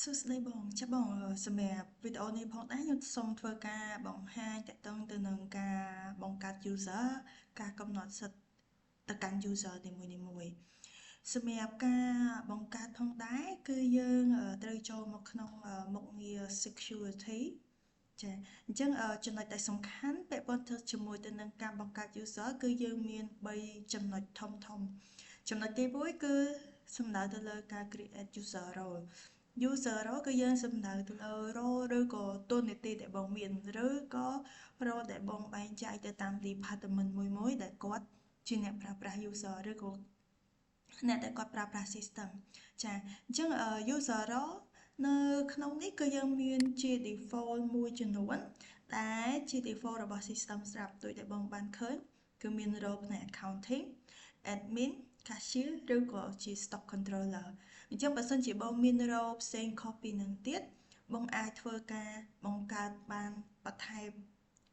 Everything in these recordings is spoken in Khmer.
សួស្តីបងចាបងសម្រាប់វីដេអូនេះផងដែរខ្ញុំសូមធ្វើការបង្ហាញទាក់ទងទៅនឹងការបង្កើត user ការកំណត់សិទ្ធិទៅកាន់ user នីមួយៗសម្រាប់ការបង្កើតផងដែរគឺយើងត្រូវចូលមកក្នុងមុខងារ security ចាអញ្ចឹងចំណុចដែលសំខាន់ពាក់ព័ន្ធទៅជាមួយទៅនឹងការបង្កើត user គឺយើងមាន3ចំណុចធំធំចំណុចទី1គឺសំដៅទៅលើការ create user role user role គឺយើងសំដៅទៅលើ role ឬក៏តួនាទីដែលបងមានឬក៏ role ដែលបងបែងចែកទៅតាម department មួយមួយដែលគាត់ជាអ្នកប្រើប្រាស់ user ឬក៏អ្នកដែលគាត់ប្រើប្រាស់ system ចាអញ្ចឹង user role នៅក្នុងនេះគឺយើងមានជា default មួយចំនួនដែលជា default របស់ system ស្រាប់ដូចដែលបងបានឃើញគឺមាន role ផ្នែក accounting admin cashier ឬក៏ជា stock controller អញ្ចឹងបើសិនជាបងមាន role ផ្សេងខុសពីនឹងទៀតបងអាចធ្វើការបង្កើតបានបន្ថែម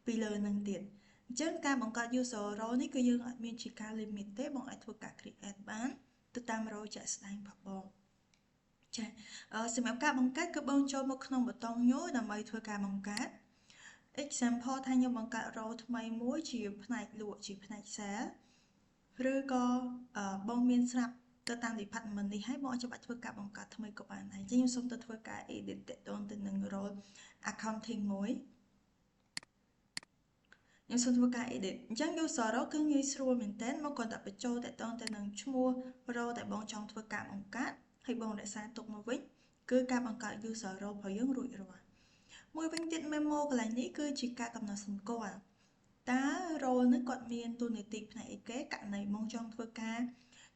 ពីលើនឹងទៀតអញ្ចឹងការបង្កើត user role នេះគឺយើងអត់មានជាការ limit ទេបងអាចធ្វើការ create បានទៅតាម role ជាក់ស្ដែងរបស់បងចាសម្រាប់ការបង្កើតគឺបងចូលមកក្នុងប៊ូតុង new ដើម្បីធ្វើការបង្កើត example ថាខ្ញុំបង្កើត role ថ្មីមួយជាផ្នែកលក់ជាផ្នែក sale ឬក៏បងមានស្រាប់ទៅតាម department នេះហើយបងអាចបាច់ធ្វើការបង្កើតថ្មីក៏បានដែរអញ្ចឹងខ្ញុំសូមទៅធ្វើការ edit ទាក់ទងទៅនឹង role accounting មួយខ្ញុំសូមធ្វើការ edit អញ្ចឹង user role គឺងាយស្រួលមែនទែនមកគ្រាន់តែបញ្ចូលទាក់ទងទៅនឹងឈ្មោះ role ដែលបងចង់ធ្វើការបង្កើតហើយបងរក្សាទុកមកវិញគឺការបង្កើត user role របស់យើងរួចរាល់មួយវិញទៀត memo កន្លែងនេះគឺជាការកំណត់សម្គាល់តើ role នឹងគាត់មានតួនាទីផ្នែកអីគេករណីបងចង់ធ្វើការ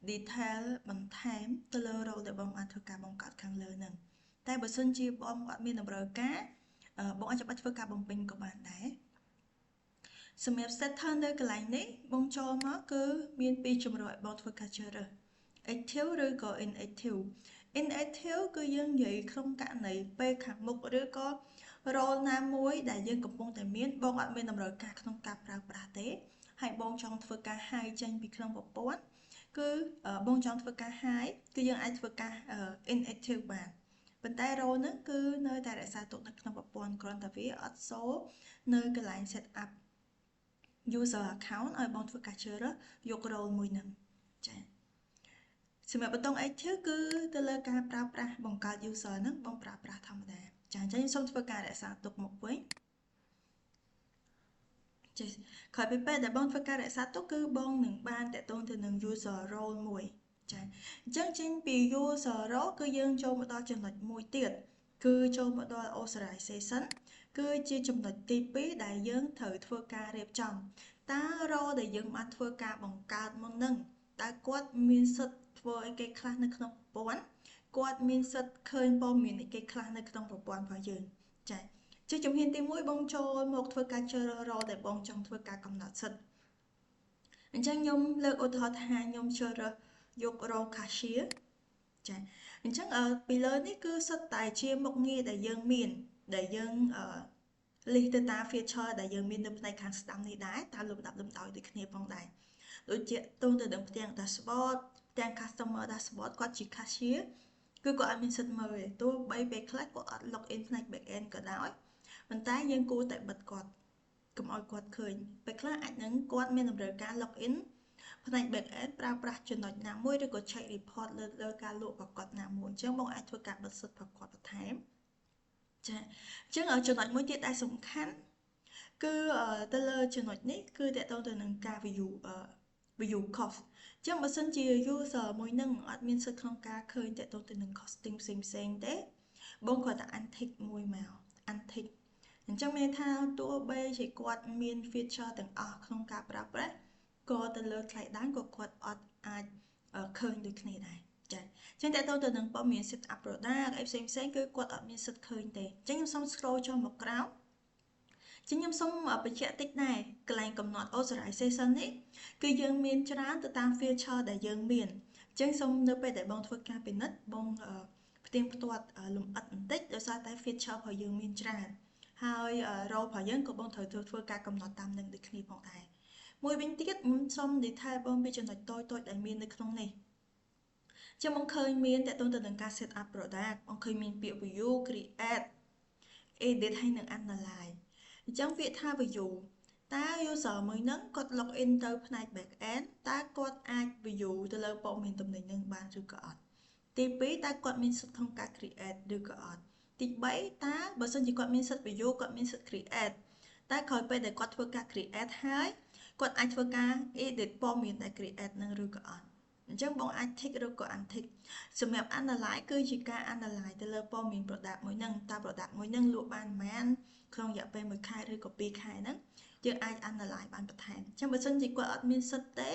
detail បន្ថែមទៅលើ role ដែលបងបានធ្វើការបង្កើតខាងលើហ្នឹងតែបើសិនជាបងអត់មានតម្រូវការបងអាចបាច់ធ្វើការបំពេញក៏បានដែរសម្រាប់ status នៅកន្លែងនេះបងចូលមកគឺមានពីរជម្រើសឲ្យបងធ្វើការជ្រើសរើស active ឬក៏ inactive inactive គឺយើងនិយាយក្នុងករណីពេលខាងមុខឬក៏ role ណាមួយដែលយើងកំពុងតែមានបងអត់មានតម្រូវការក្នុងការប្រើប្រាស់ទេហើយបងចង់ធ្វើការ hide ចេញពីក្នុងប្រព័ន្ធគឺបងចង់ធ្វើការ hide គឺយើងអាចធ្វើការ inactive បានប៉ុន្តែ role ហ្នឹងគឺនៅតែរក្សាទុកនៅក្នុងប្រព័ន្ធគ្រាន់តែវាអត់សូនៅកន្លែង set up user account ឲ្យបងធ្វើការជ្រើសរើសយក role មួយហ្នឹងចា៎សម្រាប់ប៊ូតុង active គឺទៅលើការប្រើប្រាស់បង្កើត user ហ្នឹងបងប្រើប្រាស់ធម្មតាចាអញ្ចឹងខ្ញុំសូមធ្វើការរក្សាទុកមកវិញចេះក្រោយពីពេលដែលបងធ្វើការរក្សាទុកគឺបងនឹងបានទាក់ទងទៅនឹង user role មួយចាអញ្ចឹងចេញពី user role គឺយើងចូលមកដល់ចំណុចមួយទៀតគឺចូលមកដល់ authorization គឺជាចំណុចទី2ដែលយើងត្រូវធ្វើការរៀបចំតើ role ដែលយើងបានធ្វើការបង្កើតមុននឹងតើគាត់មានសិទ្ធិធ្វើអីគេខ្លះនៅក្នុងប្រព័ន្ធគាត់មានសិទ្ធិឃើញព័ត៌មានអីគេខ្លះនៅក្នុងប្រព័ន្ធរបស់យើងចាជាជំហានទី1បងចូលមកធ្វើការជ្រើសរើស role ដែលបងចង់ធ្វើការកំណត់សិទ្ធិអញ្ចឹងខ្ញុំលើកឧទាហរណ៍ថាខ្ញុំជ្រើសរើសយក role cashier ចាអញ្ចឹងពីលើនេះគឺសុទ្ធតែជាមុខងារដែលយើងមានដែលយើង list ទៅតាម feature ដែលយើងមាននៅផ្នែកខាងស្ដាំនេះដែរតាមលំដាប់លំដោយដូចគ្នាផងដែរដូចជាទងទៅនឹងផ្ទាំង dashboard ផ្ទាំង customer dashboard គាត់ជា cashier គឺគាត់អត់មានសិទ្ធិមើលទេទោះបីពេលខ្លះគាត់អត់ log in ផ្នែក back end ក៏ដោយប៉ុន្តែយើងគួរតែបិទគាត់កុំឲ្យគាត់ឃើញពេលខ្លះអាចនឹងគាត់មានតម្រូវការ log in ផ្នែក back end ប្រើប្រាស់ចំណុចណាមួយឬក៏ check report លើលើការលក់របស់គាត់ណាមួយអញ្ចឹងបងអាចធ្វើការបិទសិទ្ធិរបស់គាត់បន្ថែមចាអញ្ចឹងចំណុចមួយទៀតដែលសំខាន់គឺទៅលើចំណុចនេះគឺទាក់ទងទៅនឹងការ view cost អញ្ចឹងបើសិនជា user មួយនឹងអត់មានសិទ្ធិក្នុងការឃើញទាក់ទងទៅនឹង costing ផ្សេងផ្សេងទេបងគ្រាន់តែ untick មួយមក untick អញ្ចឹងមានន័យថាទោះបីជាគាត់មាន feature ទាំងអស់ក្នុងការប្រើប្រាស់ក៏ទៅលើថ្លៃដើមក៏គាត់អត់អាចឃើញដូចគ្នាដែរចាអញ្ចឹងតើទៅនឹងព័ត៌មាន set up product អីផ្សេងផ្សេងគឺគាត់អត់មានសិទ្ធិឃើញទេអញ្ចឹងខ្ញុំសូម scroll ចុះមកក្រោមចឹងខ្ញុំសូមបញ្ជាក់តិចដែរកន្លែងកំណត់ authorization នេះគឺយើងមានច្រើនទៅតាម feature ដែលយើងមានអញ្ចឹងសូមនៅពេលដែលបងធ្វើការពិនិត្យបងផ្ទៀងផ្ទាត់លម្អិតបន្តិចដោយសារតែ feature របស់យើងមានច្រើនហើយ role របស់យើងក៏បងត្រូវធ្វើការកំណត់តាមនឹងដូចគ្នាផងដែរមួយវិញទៀតខ្ញុំសូម detail បងពីចំណុចតូចៗដែលមាននៅក្នុងនេះ ចឹងបងឃើញមានតកតងទៅនឹងការ set up product បងឃើញមានពាក្យ view create edit ហើយនិង analyze អញ្ចឹងពាក្យថា view តើ user មួយហ្នឹងគាត់ log in ទៅផ្នែក back end តើគាត់អាច view ទៅលើព័ត៌មានទំនិញហ្នឹងបានឬក៏អត់ទី2តើគាត់មានសិទ្ធិក្នុងការ create ឬក៏អត់ទី3តើបើសិនជាគាត់មានសិទ្ធិ view គាត់មានសិទ្ធិ create តែក្រោយពេលដែលគាត់ធ្វើការ create ហើយគាត់អាចធ្វើការ edit ព័ត៌មានដែល create នឹងឬក៏អត់អញ្ចឹងបងអាច tick ឬក៏ untick សម្រាប់ analyze គឺជាការ analyze ទៅលើព័ត៌មាន product មួយហ្នឹងតើ product មួយហ្នឹងលក់បានប៉ុន្មានក្នុងរយៈពេល1ខែឬក៏2ខែហ្នឹងយើងអាច analyze បានបន្ថែមអញ្ចឹងបើសិនជាគាត់អត់មានសិទ្ធិទេ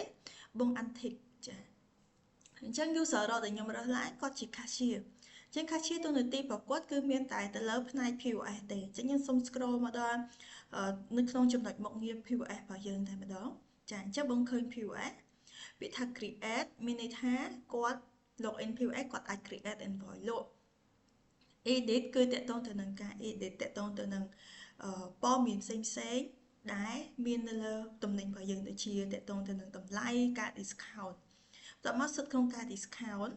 បង untick ចាអញ្ចឹង user រកដែលខ្ញុំរើសឡើងគាត់ជា cashier អញ្ចឹង cashier តួនាទីរបស់គាត់គឺមានតែទៅលើផ្នែក POS ទេអញ្ចឹងខ្ញុំសូម scroll មកដល់នៅក្នុងចំណុចមុខងារ POS របស់យើងតែម្ដងចាអញ្ចឹងបងឃើញ POS ពាក្យថា create មានន័យថាគាត់ login POS គាត់អាច create invoice លក់ edit គឺតកតងទៅនឹងការ edit តកតងទៅនឹងព័ត៌មានផ្សេងផ្សេងដែលមាននៅលើទំនិញរបស់យើងដូចជាតកតងទៅនឹងតម្លៃការ discount បន្ទាប់មកសិទ្ធិក្នុងការ discount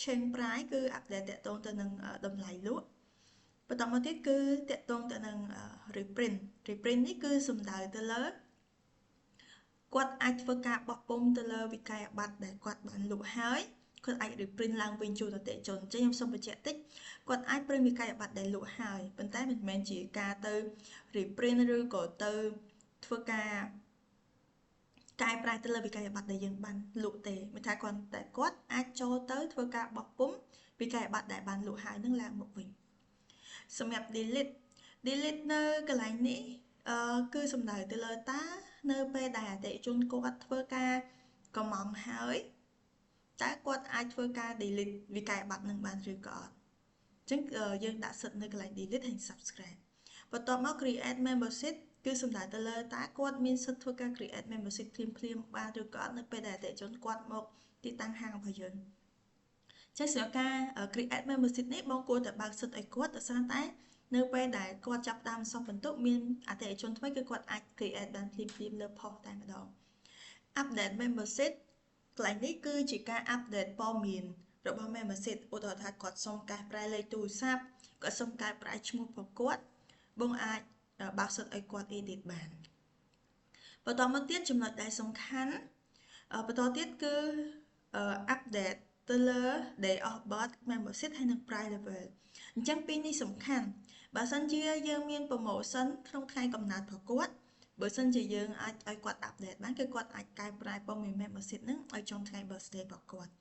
change price គឺ update តកតងទៅនឹងតម្លៃលក់បន្តមកទៀតគឺតកតងទៅនឹង reprint reprint នេះគឺសំដៅទៅលើគាត់អាចធ្វើការបោះពុម្ពទៅលើវិក័យប័ត្រដែលគាត់បានលក់ហើយគាត់អាច reprint ឡើងវិញជូនអតិថិជនអញ្ចឹងខ្ញុំសូមបញ្ជាក់តិចគាត់អាច print វិក័យប័ត្រដែលលក់ហើយប៉ុន្តែមិនមែនជាការទៅ reprint ឬក៏ទៅធ្វើការកែប្រែទៅលើវិក័យប័ត្រដែលយើងបានលក់ទេមានថាគាត់តែគាត់អាចចូលទៅធ្វើការបោះពុម្ពវិក័យប័ត្រដែលបានលក់ហើយនឹងឡើងមកវិញសម្រាប់ delete delete នៅកន្លែងនេះគឺសំដៅទៅលើតើនៅពេលដែលអតិថិជនគាត់ធ្វើការកម្មង់ហើយតើគាត់អាចធ្វើការ delete វិក័យប័ត្រនឹងបានឬក៏អត់អញ្ចឹងយើងដាក់សិទ្ធិនៅកន្លែង delete ហើយ subscribe បន្ទាប់មក create membership គឺសំដៅទៅលើតើគាត់មានសិទ្ធិធ្វើការ create membership ភ្លាមភ្លាមបានឬក៏អត់នៅពេលដែលអតិថិជនគាត់មកទីតាំងហាងរបស់យើងចឹងសម្រាប់ការ create membership នេះបងគួរតែបើកសិទ្ធិឲ្យគាត់ដោយសារតែនៅពេលដែលគាត់ចាប់ដើមសោះបន្ទុកមានអតិថិជនថ្មីគឺគាត់អាច create បានភ្លាមភ្លាមលើ post តែម្ដង update membership កន្លែងនេះគឺជាការ update ព័ត៌មានរបស់ membership ឧទាហរណ៍ថាគាត់សុំកែប្រែលេខទូរស័ព្ទគាត់សុំកែប្រែឈ្មោះរបស់គាត់បងអាចបើកសិទ្ធិឲ្យគាត់ edit បានបន្តមកទៀតចំណុចដែលសំខាន់បន្តទៀតគឺ update ទៅលើ day of birth membership ហើយនិង price level អញ្ចឹងពីរនេះសំខាន់បើសិនជាយើងមាន promotion ក្នុងថ្ងៃកំណើតរបស់គាត់បើសិនជាយើងអាចឲ្យគាត់ update បានគឺគាត់អាចកែប្រែព័ត៌មាន membership ហ្នឹងឲ្យចំថ្ងៃ birthday របស់គាត់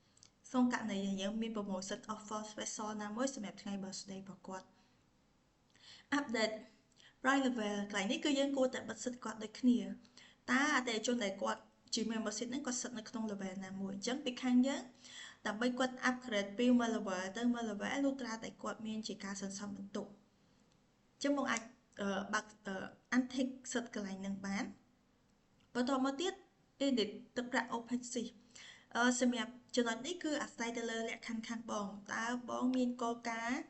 សូមករណីយើងមាន promotion offer special ណាមួយសម្រាប់ថ្ងៃ birthday របស់គាត់ update price level កន្លែងនេះគឺយើងគួរតែបិទសិទ្ធិគាត់ដូចគ្នាតើអតិថិជនដែលគាត់ជា membership ហ្នឹងគាត់ស្ថិតនៅក្នុង level ណាមួយអញ្ចឹងពីខាងយើងដើម្បីគាត់ upgrade ពីមួយ level ទៅមួយ level លុះត្រាតែគាត់មានជាការសន្សំបន្ទុកអញ្ចឹងមកអាចបើក untick សិទ្ធិកន្លែងហ្នឹងបានបន្តមកទៀត edit ទឹកប្រាក់ open sheet សម្រាប់ចំណុចនេះគឺអាស្រ័យទៅលើលក្ខខណ្ឌខាងបងតើបងមានគោលការណ៍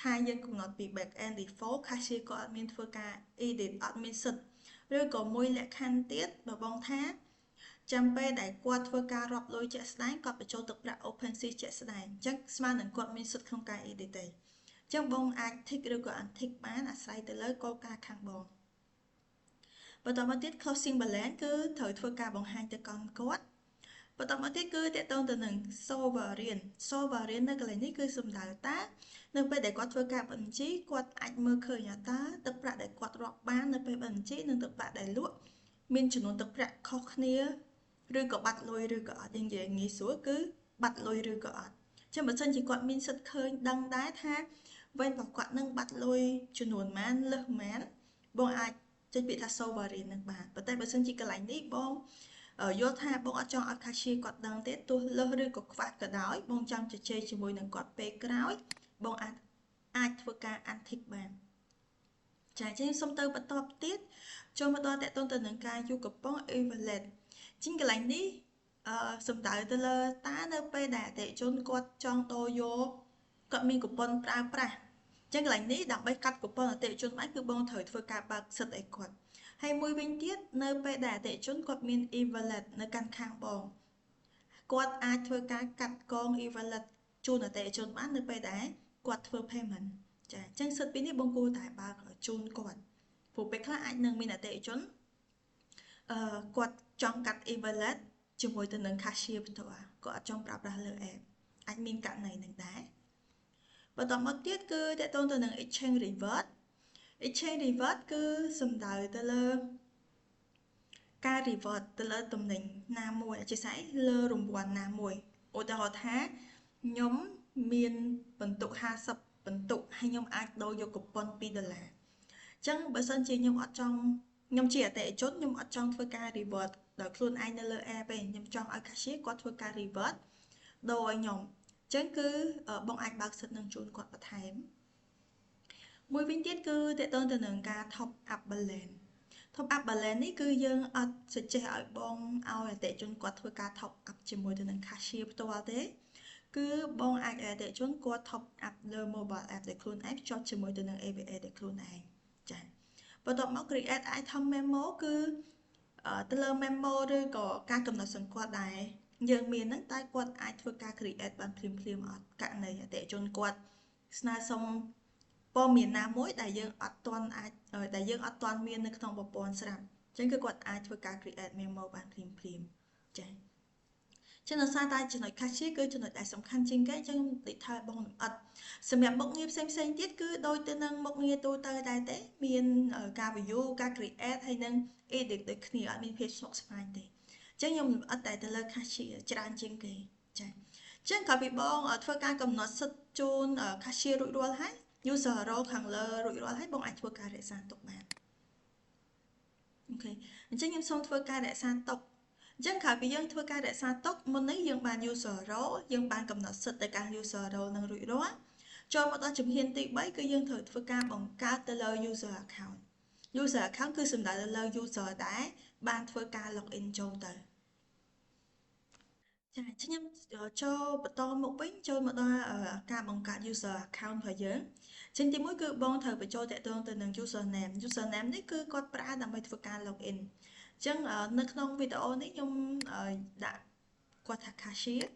ថាយើងកំណត់ពី back end default cashier ក៏អត់មានធ្វើការ edit អត់មានសិទ្ធិឬក៏មួយលក្ខខណ្ឌទៀតបើបងថាចាំពេលដែលគាត់ធ្វើការរាប់លុយជាក់ស្ដែងគាត់បញ្ចូលទឹកប្រាក់ open sheet ជាក់ស្ដែងអញ្ចឹងស្មើនឹងគាត់មានសិទ្ធិក្នុងការ edit ទេអញ្ចឹងបងអាច tick ឬក៏ untick បានអាស្រ័យទៅលើគោលការណ៍ខាងបងបន្តមកទៀត closing balance គឺត្រូវធ្វើការបង្ហាញទៅកាន់គាត់បន្តមកទៀតគឺតកតងទៅនឹង sovereign sovereign នៅកន្លែងនេះគឺសំដៅតានៅពេលដែលគាត់ធ្វើការបញ្ជីគាត់អាចមើលឃើញថាតើទឹកប្រាក់ដែលគាត់រាប់បាននៅពេលបញ្ជីនិងទឹកប្រាក់ដែលលក់មានចំនួនទឹកប្រាក់ខុសគ្នាឬក៏បាត់លុយឬក៏អត់យើងនិយាយងាយស្រួលគឺបាត់លុយឬក៏អត់ចឹងបើសិនជាគាត់មានសិទ្ធិឃើញដឹងដែរថាវេនរបស់គាត់នឹងបាត់លុយចំនួនប៉ុន្មានលើសប៉ុន្មានបងអាចចុចពាក្យថា sovereign នឹងបានប៉ុន្តែបើសិនជាកន្លែងនេះបងយល់ថាបងអត់ចង់ឲ្យ cashier គាត់ដឹងទេទោះលើសឬក៏ខ្វះក៏ដោយបងចង់ជជែកជាមួយនឹងគាត់ពេលក្រោយបងអាចធ្វើការ untick បានចាចឹងសូមទៅបន្តទៀតចូលមកដល់តកតងទៅនឹងការយកកំប៉ុង e-wallet ជាងកន្លែងនេះសំដៅទៅលើតើនៅពេលដែលអតិថិជនគាត់ចង់ដូរយកគាត់មានកុប៉ុនប្រើប្រាស់ចឹងកន្លែងនេះដើម្បីកាត់កុប៉ុនអតិថិជនបានគឺបងត្រូវធ្វើការបើកសិទ្ធិឲ្យគាត់ហើយមួយវិញទៀតនៅពេលដែលអតិថិជនគាត់មាន e-wallet នៅកាន់ខាងបងគាត់អាចធ្វើការកាត់កង e-wallet ជូនអតិថិជនបាននៅពេលដែលគាត់ធ្វើ payment ចាអញ្ចឹងសិទ្ធិពីរនេះបងគួរតែបើកជូនគាត់ព្រោះពេលខ្លះអាចនឹងមានអតិថិជនគាត់ចង់កាត់ e-wallet ជាមួយទៅនឹង cashier ផ្ទាល់គាត់អត់ចង់ប្រើប្រាស់លើ app អាចមានករណីនឹងដែរបន្តមកទៀតគឺតកតងទៅនឹង exchange reward exchange reward គឺសំដៅទៅលើការ reward ទៅលើតំណែងណាមួយអធិស្ឋានលើរង្វាន់ណាមួយឧទាហរណ៍ថាខ្ញុំមានបន្ទុក50បន្ទុកហើយខ្ញុំអាចដូរយកកូប៉ុន2ដុល្លារអញ្ចឹងបើសិនជាខ្ញុំអត់ចង់ខ្ញុំជាអតិថិជនខ្ញុំអត់ចង់ធ្វើការ reward ដោយខ្លួនឯងនៅលើ app ទេខ្ញុំចង់ឲ្យ cashier គាត់ធ្វើការ reward ដូរឲ្យខ្ញុំអញ្ចឹងគឺបងអាចបើកសិទ្ធិនឹងជូនគាត់បន្ថែមមួយវិញទៀតគឺតកតងទៅនឹងការ top up balance top up balance នេះគឺយើងអត់ suggest ឲ្យបងឲ្យអតិថិជនគាត់ធ្វើការ top up ជាមួយទៅនឹង cashier ផ្ទាល់ទេគឺបងអាចឲ្យអតិថិជនគាត់ top up លើ mobile app ដែលខ្លួនឯងភ្ជាប់ជាមួយទៅនឹង ABA ដែលខ្លួនឯងចា៎បន្ទាប់មក create item memo គឺទៅលើ memo ឬក៏ការកំណត់សង្កត់ដែរយើងមានហ្នឹងតែគាត់អាចធ្វើការ create បានភ្លាមភ្លាមអត់ករណីអតិថិជនគាត់ស្នើសុំព័ត៌មានណាមួយដែលយើងអត់ទាន់អាចដែលយើងអត់ទាន់មាននៅក្នុងប្រព័ន្ធស្រាប់អញ្ចឹងគឺគាត់អាចធ្វើការ create memo បានភ្លាមភ្លាមចា៎ចឹងដោយសារតែចំណុច cashier គឺចំណុចដែលសំខាន់ជាងគេអញ្ចឹង detail បងលម្អិតសម្រាប់មុខងារផ្សេងផ្សេងទៀតគឺដូចទៅនឹងមុខងារទូទៅដែរទេមានការ view ការ create ហើយនិង edit ដូចគ្នាអត់មានភាពស្មុគស្មាញទេអញ្ចឹងខ្ញុំលម្អិតតែទៅលើ cashier ច្រើនជាងគេចា៎អញ្ចឹងក្រោយពីបងធ្វើការកំណត់សិទ្ធិជូន cashier រួចរាល់ហើយ user role ខាងលើរួចរាល់ហើយបងអាចធ្វើការរក្សាទុកបាន OK អញ្ចឹងខ្ញុំសូមធ្វើការរក្សាទុកអញ្ចឹងក្រោយពីយើងធ្វើការរក្សាទុកមុននេះយើងបាន user role យើងបានកំណត់សិទ្ធិទៅកាន់ user role នឹងរួចរាល់ចូលមកដល់ជំហានទី3គឺយើងត្រូវធ្វើការបង្កើតទៅលើ user account user account គឺសំដៅទៅលើ user ដែលបានធ្វើការ login ចូលទៅចាខ្ញុំចូលបន្តមកវិញចូលមកដល់ការបង្កើត user account របស់យើងចឹងទីមួយគឺបងត្រូវបញ្ចូលតាក់ទងទៅនឹង username username នេះគឺគាត់ប្រើដើម្បីធ្វើការ login អញ្ចឹងនៅក្នុងវីដេអូនេះខ្ញុំដាក់គាត់ថា cashier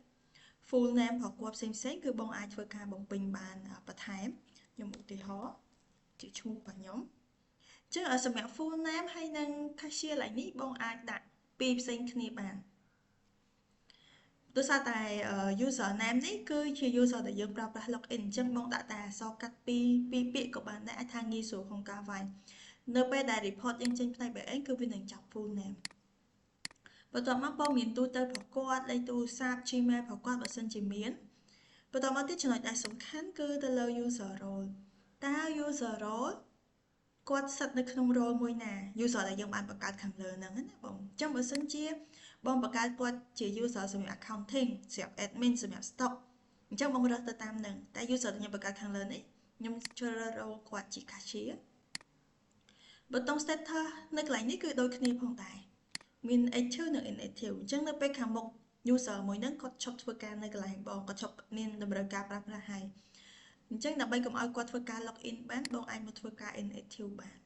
full name របស់គាត់ផ្សេងផ្សេងគឺបងអាចធ្វើការបំពេញបានបន្ថែមខ្ញុំឧទាហរណ៍ជាឈ្មោះរបស់ខ្ញុំអញ្ចឹងសម្រាប់ full name ហើយនិង cashier ឡើយនេះបងអាចដាក់ពីរផ្សេងគ្នាបានដោយសារតែ user name នេះគឺជា user ដែលយើងប្រើប្រាស់ login អញ្ចឹងបងដាក់តែអក្សរកាត់ពីរពីរពាក្យក៏បានដែរអាចថាងាយស្រួលក្នុងការវាយនៅពេលដែល report យើងចេញផ្នែក backend គឺវានឹងចាប់ full name បន្ទាប់មកព័ត៌មានទូទៅរបស់គាត់លេខទូរស័ព្ទ Gmail របស់គាត់បើសិនជាមានបន្តមកទៀតចំណុចដែលសំខាន់គឺទៅលើ user role តើ user role គាត់ស្ថិតនៅក្នុង role មួយណា user ដែលយើងបានបង្កើតខាងលើហ្នឹងណាបងអញ្ចឹងបើសិនជាបងបង្កើតគាត់ជា user សម្រាប់ accounting សម្រាប់ admin សម្រាប់ stock អញ្ចឹងបងរើសទៅតាមហ្នឹងតែ user ដែលខ្ញុំបង្កើតខាងលើនេះខ្ញុំជ្រើសរើស role គាត់ជា cashier ប៊ូតុង status នៅកន្លែងនេះគឺដូចគ្នាផងដែរមាន active និង inactive អញ្ចឹងនៅពេលខាងមុខ user មួយហ្នឹងគាត់ឈប់ធ្វើការនៅកន្លែងបងគាត់ឈប់មានតម្រូវការប្រើប្រាស់ហើយអញ្ចឹងដើម្បីកុំឲ្យគាត់ធ្វើការ log in បានបងអាចមកធ្វើការ inactive បាន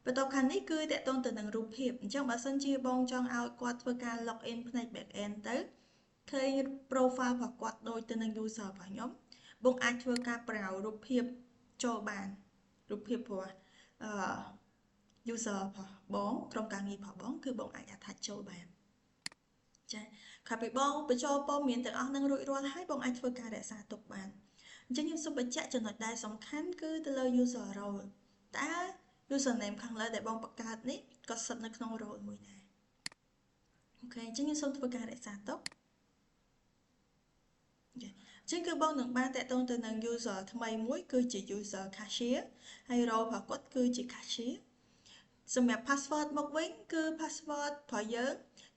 បន្ទាប់ខាងនេះគឺតកតងទៅនឹងរូបភាពអញ្ចឹងបើសិនជាបងចង់ឲ្យគាត់ធ្វើការ log in ផ្នែក back end ទៅឃើញ profile របស់គាត់ដូចទៅនឹង user របស់ខ្ញុំបងអាចធ្វើការប្រើរូបភាពចូលបានរូបភាពព្រោះអឺ user របស់បងក្រុមការងាររបស់បងគឺបងអាច attach ចូលបានចាក្រោយពីបងបញ្ចូលព័ត៌មានទាំងអស់នឹងរួចរាល់ហើយបងអាចធ្វើការរក្សាទុកបានអញ្ចឹងខ្ញុំសូមបញ្ជាក់ចំណុចដែលសំខាន់គឺទៅលើ user role តើ username ខាងលើដែលបងបង្កើតនេះក៏ស្ថិតនៅក្នុង role មួយដែរ OK អញ្ចឹងខ្ញុំសូមធ្វើការរក្សាទុកអញ្ចឹងគឺបងនឹងបានតាក់ទងទៅនឹង user ថ្មីមួយគឺជា user cashier ហើយ role របស់គាត់គឺជា cashier សម្រាប់ password មកវិញគឺ password របស់យើង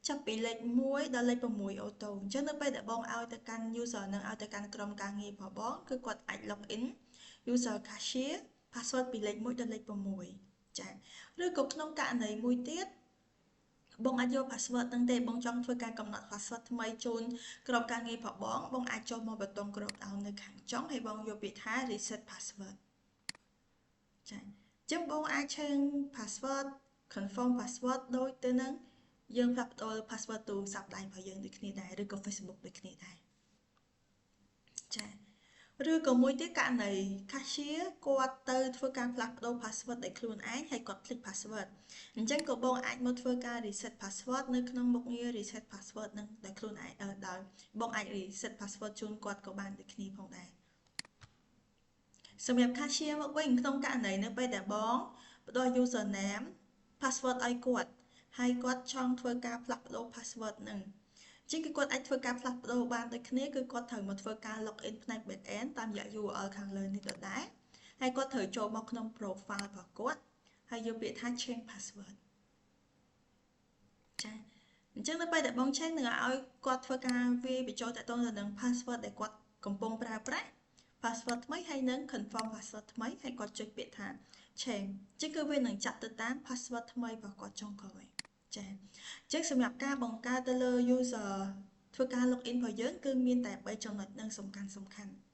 ចាប់ពីលេខ1ដល់លេខ6 auto អញ្ចឹងនៅពេលដែលបងឲ្យទៅកាន់ user នឹងឲ្យទៅកាន់ក្រុមការងាររបស់បងគឺគាត់អាច log in user cashier password ពីលេខ1ដល់លេខ6ចាឬក៏ក្នុងករណីមួយទៀតបងអាចយក password ហ្នឹងទេបងចង់ធ្វើការកំណត់ password ថ្មីជូនក្រុមការងាររបស់បងបងអាចចុះមកប៊ូតុង drop down នៅខាងចុងហើយបងយកពាក្យថា reset password ចាអញ្ចឹងបងអាច change password confirm password ដូចទៅនឹងយើងផ្លាស់ប្ដូរ password ទូរស័ព្ទដៃរបស់យើងដូចគ្នាដែរឬក៏ Facebook ដូចគ្នាដែរ ចា ឬក៏មួយទៀត ករណី cashier គាត់ទៅធ្វើការផ្លាស់ប្ដូរ password ដោយខ្លួនឯង ហើយគាត់ភ្លេច password អញ្ចឹងក៏បងអាចមកធ្វើការ reset password នៅក្នុងមុខងារ reset password នឹងដោយខ្លួនឯង ដោយបងអាច reset password ជូនគាត់ក៏បានដូចគ្នាផងដែរ។ សម្រាប់ cashier មកវិញ ក្នុងករណីនៅពេលដែលបងផ្ដល់ username password ឲ្យគាត់ ហើយគាត់ចង់ធ្វើការផ្លាស់ប្ដូរ password នឹងជាង គឺគាត់អាចធ្វើការផ្លាស់ប្ដូរបានដូចគ្នា គឺគាត់ត្រូវមកធ្វើការ log in ផ្នែក back end តាមរយៈ URL ខាងលើនេះដដែល ហើយគាត់ត្រូវចូលមកក្នុង profile របស់គាត់ ហើយយកពាក្យថា change password។ ចា អញ្ចឹងនៅពេលដែលបង change នឹងឲ្យគាត់ធ្វើការវាយបញ្ចូលតាក់ទងទៅនឹង password ដែលគាត់កំពុងប្រើប្រាស់ password ថ្មី ហើយនឹង confirm password ថ្មី ហើយគាត់ចុចពាក្យថា change អញ្ចឹងគឺវានឹងចាក់ទៅតាម password ថ្មីរបស់គាត់ចុងក្រោយ។ ចា អញ្ចឹងសម្រាប់ការបង្កើតទៅលើ user ធ្វើការ login របស់យើង គឺមានតែ 3 ចំណុចនឹងសំខាន់សំខាន់។